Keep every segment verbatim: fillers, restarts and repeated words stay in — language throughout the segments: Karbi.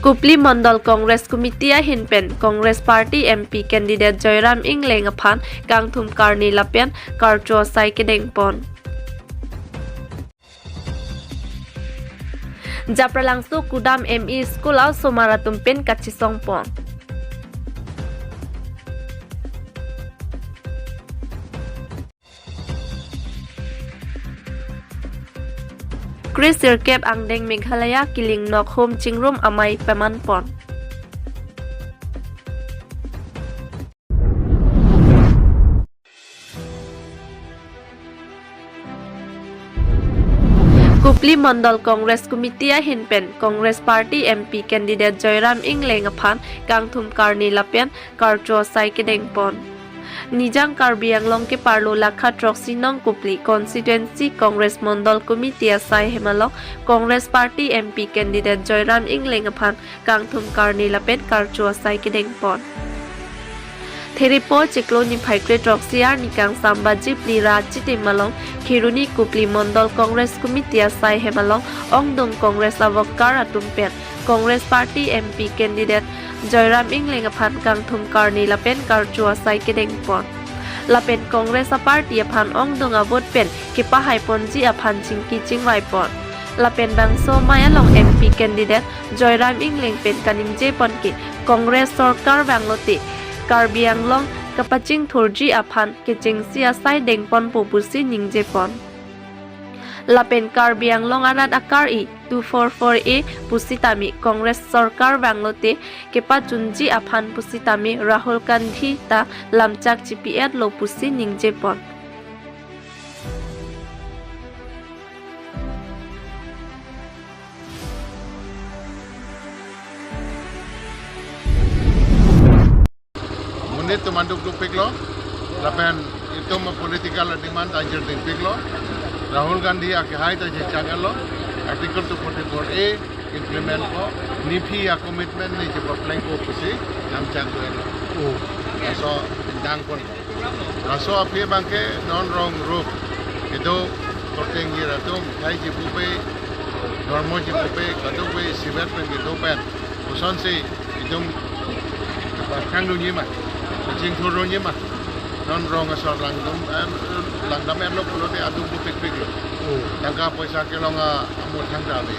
Kopili Mondol Congress Committee ahin pen Congress Party M P candidate Joyram Engleng aphan kangthum karni lapen karcho asai kedengpon. Japralangso Kudam M E School a-osomar atum pen kachisongpon. Kre sirkep angdeng Meghalaya Kiling Nok Home Chingrum amei pemanpon. Kopili Mondol Congress Committee ahin pen Congress Party M P candidate Joyram Engleng aphan kangthum karni lapen karcho asai kedengpon. Nijang Karbi Anglong keparlo lakha throksi nong Kopili Constituency Congress Mondol Committee asai hem along Congress Party M P candidate Joyram Engleng aphan kangthum karni lapen karcho asai kedengpon. Therepo chiklo niphai kre throksi arni kangsam baji phli ra achitim along Kheroni Kopili Mondol Congress Committee asai hem along ongdung Congress a-worker atum pen Congress Party M P candidate Joyram Engleng aphan kangthum karni lapen karcho asai kedengpon. Lapen Congress a-party aphan ongdung a-vote pen kepahaiponji aphan chingki chingvaipon. Lapen bangso amei along M P candidate Joyram Engleng pen kaningjepon ke Congress sorkar vanglote Karbi Anglong kapachingthurji aphan kechengsi asai dengponpo pusi ningjepon. Lapen Karbi Anglong arat akar-i two four four A pusitame Congress sorkar vanglote kepachunji aphan pusitame Rahul Gandhi ta lamchak chipi-etlo pusi ningjepon. Monit atum manduk dukpiklo, lapen itum political demand anjir dingpiklo. Rahul Gandhi akehai ta jechak-etlo, Article two forty-four A implement ko, nephi a-commitment ne chepaplengpo pusi lamchak do-etlo. Oh. Laso indang pon. Laso aphi abangke non rong rup kedo korte ingjir atum, khei chipupe, dhormo chipupe, kadokave isivet pen kedo pen kosonsi itum pakhang dunji ma, kachingthur dunji ma. Non rong asor langdam, em, langdam-etlo pulote aduk dukpikpiklo. Oh. Tangka poisa kelong a-amethang ta ave.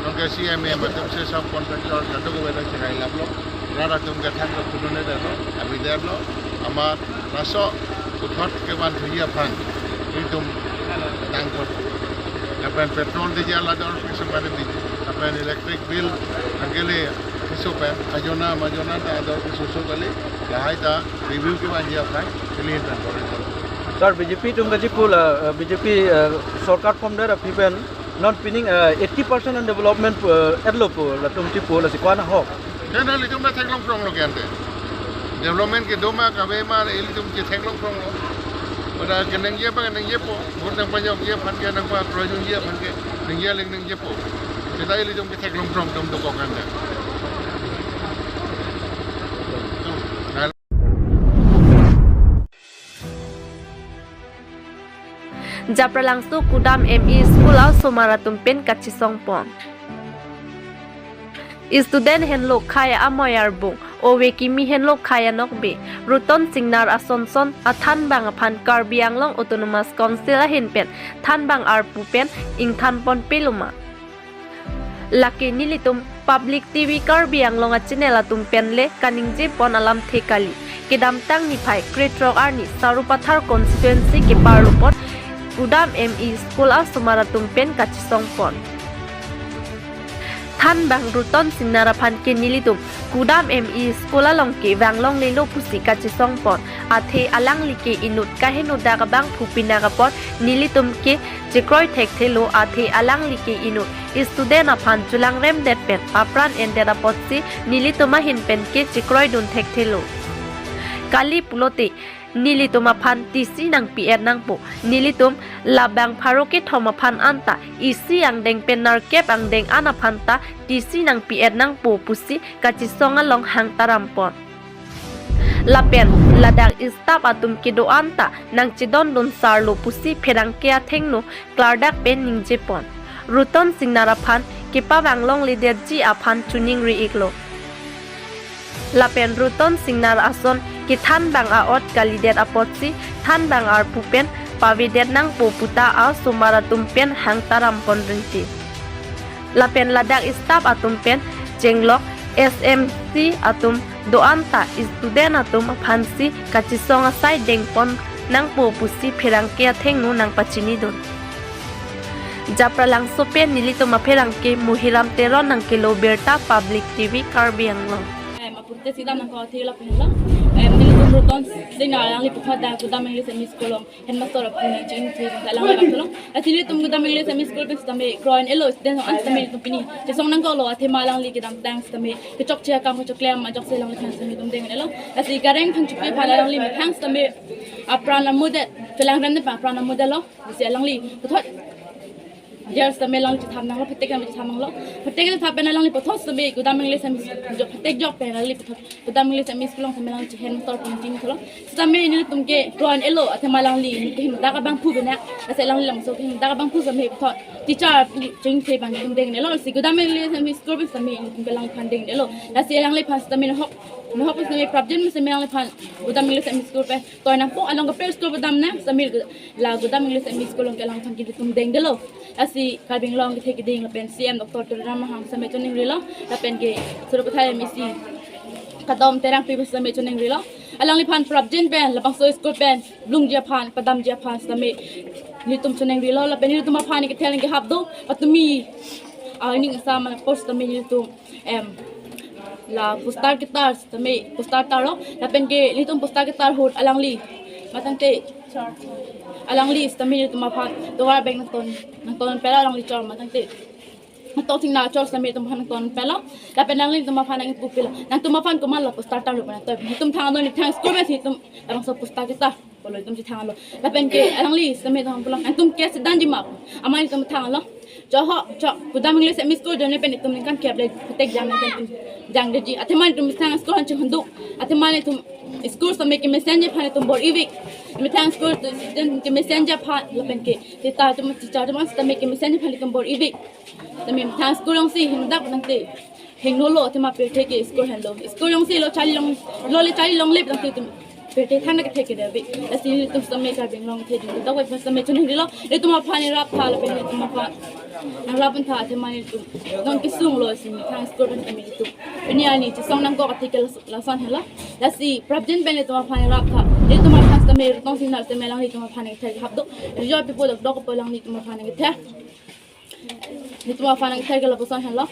Nonke C M M atum se sub contractor kadokave ta cherailaplo. Rat atum ke thangta phunone detlo, avi detlo, amat laso puthot kevanthuji aphan itum dangpon. Lapen petrol diesel ador piso kali di, lapen electric bill angkele piso pen, ajona majona ta ador piso so kali, lahai ta review kevanji aphan kali pen. Sir, B J P atum kachipu la, eh, B J P, eh, sorkar form det aphi pen non pining, eh, eighty percent an development, eh, etlo pu latum chipu, lasi ko-an ahok? Kena ilitum ta theklongkronglo ke ante. Development kedo ma kave ma ilitum chetheklongkronglo. Pada keningje pa keningjepo, vote nangpajokji aphan ke, nangpakroi dunji aphan ke, ningje le ningjepo. Seta ilitum ketheklongkrong atum dokok ante. Japralangso Kudam M E School a-osomar atum pen kachisongpon. Student henlo khei amoi arbung, ove kimi henlo khei anokbe, Ruton Singnar asonson athanbang aphan Karbi Anglong Autonomous Council ahin pen thanbang arpu pen ingthanponpelo ma. Lake nelitum Public T V Karbi Anglong a-channel atum pen le kaningjepon alamthe kali. Kedamtang niphai krethrok arni Sarupathar constituency keparlo apot Kudam M E School a-osomar atum pen kachisongpon. Thanbang Ruton Singnar aphan ke nelitum Kudam M E School along ke vanglonglelo pusi kachisongpon. Athe alangli ke inut kaheno dak abangphu pinak apot nelitum ke chekroi thekthelo, athe alangli ke inut student aphan chulangremdet pen apran endet apotsi nelitum ahin pen ke chekroidun thekthelo. Kali pulote nelitum aphan T C nangpi-et nangpo, nelitum labang pharo kethom aphan anta isi angdeng pen nerkep angdeng an aphan ta T C nangpi-et nangpo pusi kachisong along hangtarampon. Lapen ladak staff atum kedo-an ta nangchedondun sarlo pusi pherangke athengno klardak pen ningjepon. Ruton Singnar aphan kepavang longledetji aphan choningri-iklo. Lapen Ruton Singnar ason kethanbang a-ot kalidet apotsi thanbang arpu pen pavedet nangpo puta asomar atum pen hang taram pon rinti. Lapen ladak staff atum pen chenglok S M C atum do-an ta student atum aphansi kachesong asai dengpon nangpo pusi pherangke athengno nangpachinidun. Japralangso pen nelitum apherangke Muhiram Teron nangkelo birta Public T V Karbi Anglong. Em, apurte sida nangko thila pinlo. Em, nelitum Ruton Singnar alangli puthot dak Gudam English M E School along headmaster apu nangchingthur alangli bang tolong. Lasi nelitum Gudam English M E School pen sitame kro-an elo student an sitame nelitum pini chesong nangkoklo, athema alangli kedamtang sitame kechokche akam kechokche ajoksi alangliphan sitame nelitum deng-un-elo. Lasi Gareng Phangchopi aphan alangli methang sitame apran amudet, phelang ran pa apran amudetlo. Lasi alangli puthot years sitame alangli chethap nanglo, phetek sitame chethap nanglo. Phetek chethap pen alangli puthot sitame Gudam English M E, jo phetek jok pen alangli puthot Gudam English M E School along sitame alangli chehen tor pon chingthurlo. Sitame nelitum ke kro-an elo, athema alangli ke dak abangphu bena. Lasi alangli labangso ke dak abangphu sitame puthot teacher pu chingthur abang nelitum deng-un-elo. Lasi Gudam English M E School pen sitame nelitum ke alangliphan deng-un-elo. Lasi alangliphan sitame nahok, nahok sitame prapjin sitame alangliphan Gudam English M E School pen toi nangpo, along kaprek school padam nang sitame la Gudam English M E School along ke alangphan ke nelitum dengdetlo. Lasi Karbi Anglong kethe keding lapen C M Doctor Tuliram Ronghang sitame choningrilo, lapen ke Sarupathar M A C Kadom Terangpi sitame choningrilo. Alangliphan prapjin pen labangso school pen longji aphan, padamji aphan sitame nelitum choningrilo, lapen nelitum aphan kethe nangkehap do, patumi, ah, ning asam post sitame nelitum em, la poster ketar sitame poster tarlo, lapen ke nelitum poster ketar ahut alangli matangte alangli sitame nelitum aphan tovar bag nangton, nangton pela alangli chor matangte nangton thingna chor sitame nelitum aphan nangton pela, lapen alangli nelitum aphan nangpu pela, nangtum aphan komatlo poster tarlo pu nangtoi, nelitum thanglo, nelitum school pen nelitum labangso poster ketar pulo, nelitum chethanglo. Lapen ke alangli sitame nelitum pulang, nangtum ke sedan jima, amat nelitum thanglo. Choho, chok, Gudam English M E School ajoine pen nelitum ningkan kep le phetek jang nelitum jangdeji. Athema nelitum methang school aphan chinghonduk, athema nelitum school sitame kemesenji aphan nelitum bor-ivek. Methang school student kemesenji aphan lapen ke teacher atum, teacher atum sitame kemesenji aphan nelitum bor-ivek. Sitame methang school alongsi himdak nangte hengnolo, athema pirthe ke school henlo. School alongsi lo charli long, lo le charli longle tangte itum pirthe than kethe ke dave. Lasi nelitum sitame Karbi Anglong kethe keding dak wet sitame choningrilo. Nelitum aphan neraptha lapen nelitum aphan nangrap-un tha, athema nelitum nangkesunglo, si methang school pen sitame nelitum pini arni chesong nangkok athe ke las-, lason helo. Lasi prapjin pen nelitum aphan neraptha, nelitum aphan sitame Ruton Singnar sitame alanglitum aphan kethe hap do. Rijor pipo dokdok po alanglitum aphan kethe. Nelitum aphan nangther ke lapuson helo.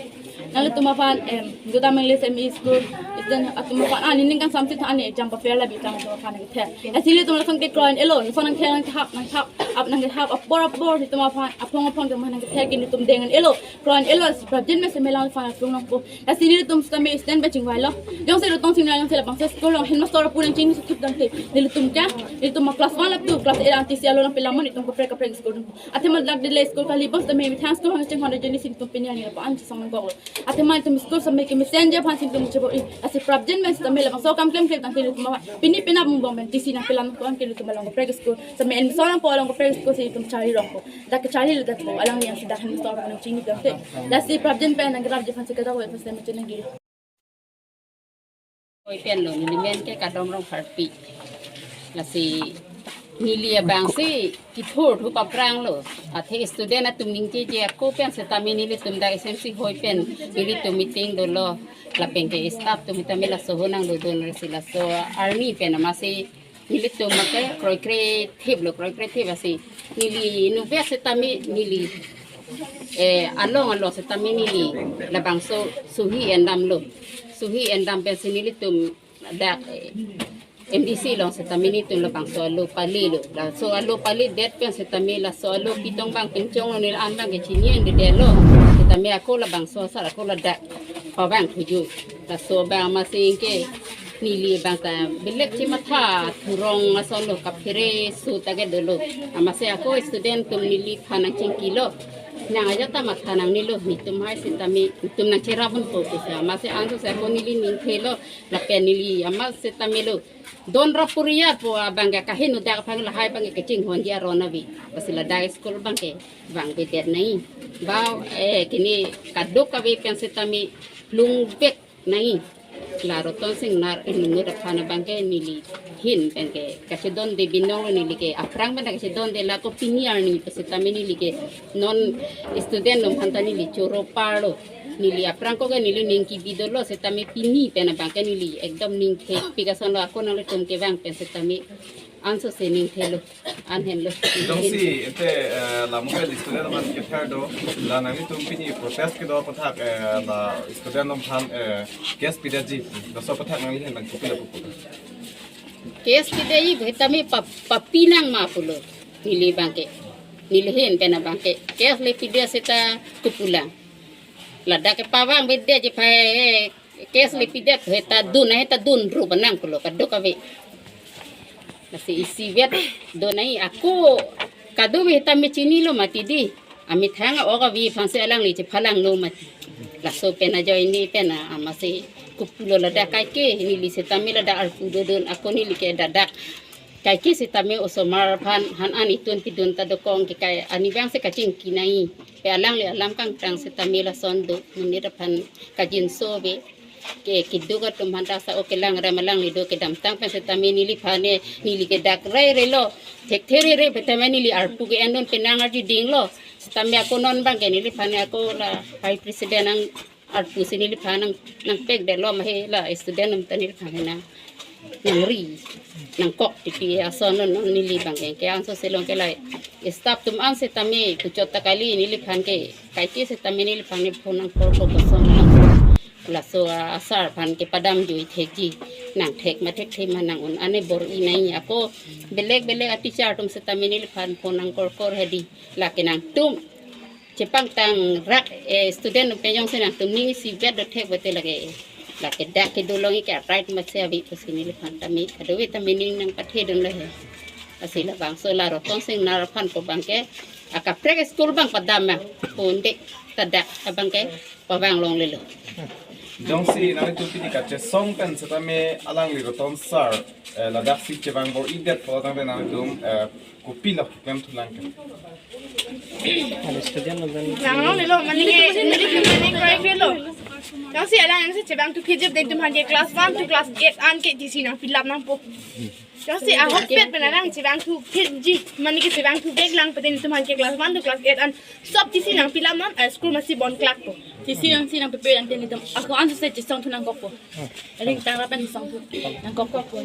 Nanglitum aphan, em, Gudam English M E School student atum aphan, ah, neli ningkan samsi tha ani exam paper la bitang nelitum aphan nangther. Lasi nelitum lason ke kro-an elo, lason nangther nangkehap, nangkehap, ap nangkehap apor apor nelitum aphan, aphong aphong nelitum aphan nangther ke nelitum deng-un-elo. Kro-an elo, si prapjin pen sitame alangliphan atum nangpo. Lasi nelitum sitame student pen chingvailo. Jongsi Ruton Singnar jongsi labangso school along headmaster apu nangchingthip tangte, nelitum ke, nelitum class one up to class eight an T C alo nangpelamon, nelitum kaprek kaprek school nangpo. Athema dak dele school kali bos tame methang school hang chinghon ajoine si nelitum pini arni lapu-an chesong nangkoklo. Athema nelitum school sitame kemesenji aphan si nelitum chebor-i. Lasi prapjin pen sitame labangso akam klemklem tangte nelitum aphan pini penap angbong pen T C nangpelam ko-an ke nelitum along kaprek school sitame admission nangpo, along kaprek school si nelitum charli rongpo. Dak kecharli le dak po, alangli jongsi dak headmaster apu nangchingthip tangte. Lasi prapjin pen nangkerapji aphan si kadokave pen sitame choningri. Hoi pen lo, neli men ke Kadom Rongpharpi. Lasi neli abangsi kithurthu aphrang lo. Athe student atum ningjeje ako pen sitame nelitum dak S M C hoi pen nelitum meeting dolo. Lapen ke staff atum sitame laso ahut nangdodun, lasi laso arni pen amatsi nelitum ake kroikre thiplo, kroikre thip asi. Neli nube sitame neli, eh, along along sitame neli labangso suhi endamlo. Suhi endam pensi nelitum dak, eh, M D C along sitame nelitum labangso alo palilo. Laso alo palidet pen sitame laso alo pitong bang pinchong lo, neli an bang kechini endedetlo. Sitame ako labangso asar ako ladak pavang thuju. Laso abang amatsi ke neli abang ta belek chematha thurong ason lo, kaphere su ta ke dolo. Amatsi ako student atum neliphan nangchingkilo. Nang ajat ta matha nangnelo, netum hai setame, netum nangcherap ponpo pusi, amatsi ansose ako neli ningthelo, lapen neli amat setame lo. Don rap puriya po abang ke kaheno dak aphan lahai abang ke kachinghonji aron ave. Lasi ladak school abang ke vangvedet nangji. Ba, eh, kini kadokave pen setame lung vek nangji. La Ratan Singnar inut aphan abang ke neli ahin pen ke kachedonde binong neli ke aphrang pen kachedonde la ko pini arni pu setame neli ke non student atum aphan ta neli choro parlo. Neli aphrang ko ke neli ning kebi dolo setame pini pen abang ke neli ekdom ningthepik asonlo, ako nanglitum kevang pen setame ansose ningthelo, an henlo. Jongsi ente, eh, la mobile student atum aphan kether do, la nanglitum pini protest kedo aphuthak, eh, la student atum aphan, eh, case pidetji, laso aphuthak nangli ahin nang kopilo pupo? Case pidetji pu setame pa, papi nang ma pulo, neli abang ke, neli ahin pen abang ke case le pidet seta kopulang. Ladak ke pavangvedetji aphan, eh, case le pidet, heta dun, heta dun rup nang pulo kadokave. Lasi isivet do nangji, ako kadokave setame chinilo mati dei. Amethang a-ok ave aphansi alangli chephalanglo mati. Laso pen ajoine pen a, amatsi kopulo ladak kaike, neli setame ladak arpu dodun, ako neli ke ladak kaike setame osomar aphan han an itun pidun ta dokok ke kai, ani abangsi kachingki nangji. Pe alangli alam kangtang setame lason do, monit aphan kajinso ave. Ke keduk atum aphan ta sa o kelang ram alangli do kedamtang pen setame neliphan ne, neli ke dak rai relo, thekthe rere pu setame neli arpu ke-endun penang arju dinglo. Setame ako non abang ke neliphan ne ako la vice president nang arpusi neliphan nang, nangpekdetlo ma he la student atum ta neliphan he nang, nangri, nangkok titi ason non, non neli abang ke, ke ansose long ke la staff atum an setame puchot ta kali neliphan ke kaike setame neliphan ne phone nangkorkor kosong nang. Laso a, a sir aphan kepadamjui thekji, nangthek ma thekthe ma nang-un an ne bor-i nangji, ako belek belek a teacher atum setame neliphan phone nangkorkor hedi, lake nangtum chepangtang rak, eh, student atum pen jongsi nangtum ning isivet do thek bete lake, lake dak kedo longji ke right masi ave pusi neliphan tame, kadokave tame ning nangpathedunlo he. Lasi labangso la Ratan Singnar aphan ko abang ke akaprek school abang padam ma, punde ta dak abang ke pavang longlelo. Jongsi nanglitum pini kachesong pen setame alangli Ratan sir, eh, ladaksi chevang bor-idet pulo tangte nanglitum, eh, kopilo klemthulang ke? Ada student lo dan Nang longlelo, mane ke, mane ke, mane ke, lo. Jongsi alang si chevangthu phitji pu netum aphan ke class one to class eight an ke T C nangpilap nangpo. Jongsi ahokpet pen alang chevangthu phitji, mane ke chevangthu veklang pu netum aphan ke class one to class eight an sob T C nangpilap non, a school masi bon klakpo. T C nangsi nangpepe nangte netum ako ansose chesongthu nangkokpo. Ring tang lapen chesongthu nangkokpo.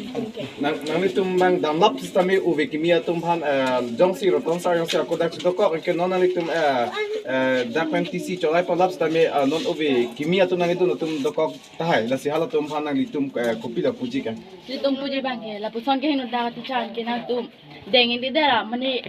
Nang, nanglitum abang damlap setame ove kimi atum aphan, eh, jongsi Ratan sir jongsi ako dak si dokok ke non nanglitum, eh, eh, dak pen T C cholai palap setame, eh, non ove kimi atum nanglitum atum dokok tahai, lasi halatum aphan nanglitum, eh, kopilo puji kan? Netum puji abang ke, lapuson ke heno dak teacher ke nangtum deng-in di dera, mane,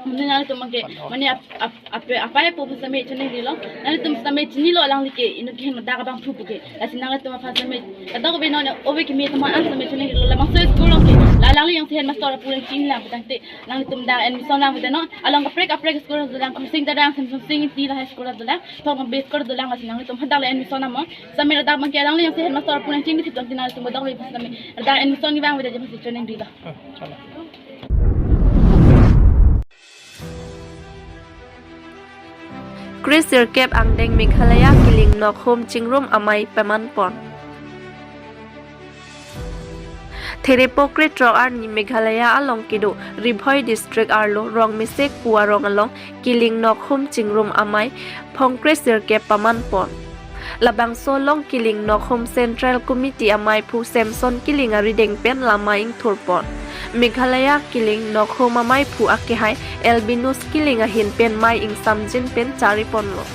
mane nangtum abang ke, mane ap, ap, ap, apai apo setame choningri lo, nangtum setame chinilo alangli ke, inut ke heno dak abang phu pu ke, lasi nangtum aphan setame, kadokave non ove kimi atum an setame choningri lo, labangso school along ke, la alangli jongsi headmaster apu nangchinglang pu tangte, nangtum dak admission lang pu te non, along kaprek kaprek school dolang, Kursing ta dang, Semson Sing Ingti lahai school dolang, Thong base school dolang, lasi nangtum hadak le admission nangmo. Setame ladak abang ke alangli jongsi headmaster apu nangchingri thip tangte nangtum bodok le setame ladak admission ni vangvedet jam si choningri lo. Kre sirkep angdeng Meghalaya Kiling Nokhum chingrum amei pamanpon. Therepo kre throk arni Meghalaya along kedo Ri Bhoi district arlo Rongmesek pu arong along Kiling Nokhum chingrum amei phongkre sirkep pamanpon. Labangso along Kiling Nokhum Central Committee ameiphu Semson Kiling arideng pen lamei ingthurpon. Meghalaya Kiling Nokhum ameiphu akehai Albinus Kiling ahin pen mei ingsamjin pen chariponlo.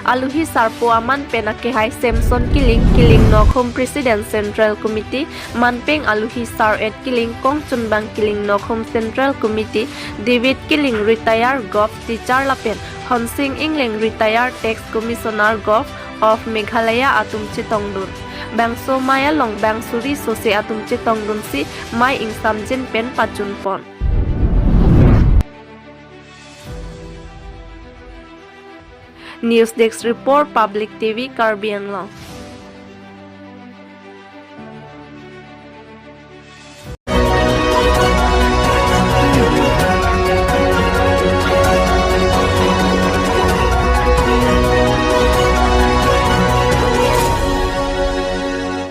Aluhi sarpo aman pen akehai Semson Kiling, Kiling Nokhum President Central Committee, manpeng aluhi sar et Kiling, kongchunbang Kiling Nokhum Central Committee, David Kiling, retired govt teacher lapen Honsing Ingleng, retired tax commissioner, Govt of Meghalaya atum chetongdun. Bangso mei along bang suri sose atum chetongdunsi mei ingsamjin pen pachunpon. News Desk Report, Public T V Karbi Anglong.